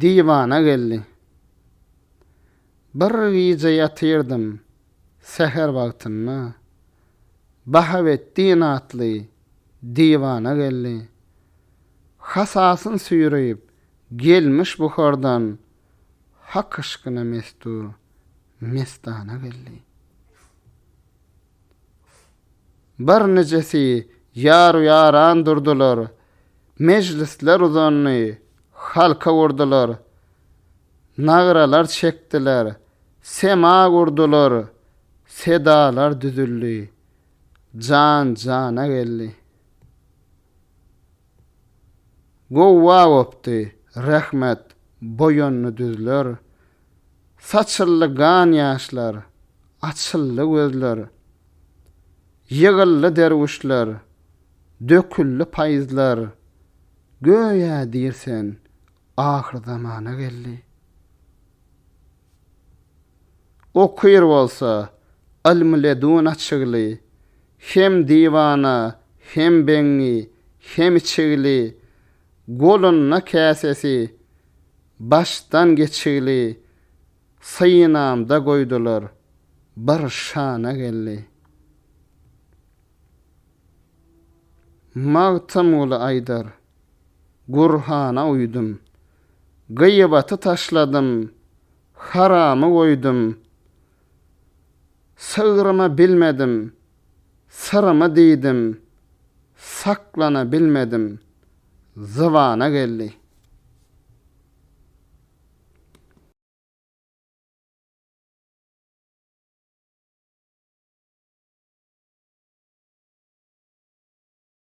Diwana geldi. Bir gije ýatyrdym, säher wagtynda, Bahawetdin atly diwana geldi. Hasasyn süýreýip, gelmiş Buhardan, Hak yşkyna mestu, mestana geldi. Birnijesi ýar-u-ýaran durdular, Mejlisler uzandy, halka gurdular. Nagralar çekdiler, sema gurdular, Sedalar düzüldi, jan jana geldi. Gowga gopdy, rehmet boýandy düzler, Saçyldy gan ýaşlar, açyldy gözler. Ýygyldy derwüşler, döküldi paýyzlar, Göýä diýr sen, ahyrzamana geldi. Okyr bolsa, ylmy ledun açygly, Hem diwana, hem beňňi, hem içigli, Golunda käsesi, başdan geçigli, Synamda goýdular, bir şana geldi. Magtymguly aýdar, Gurhana uýdum, Gyýbaty taşladym, Haramy goýdum, Sygryma bilmedim, syrymy diýdim, Saklana bilmedim, zybana geldi.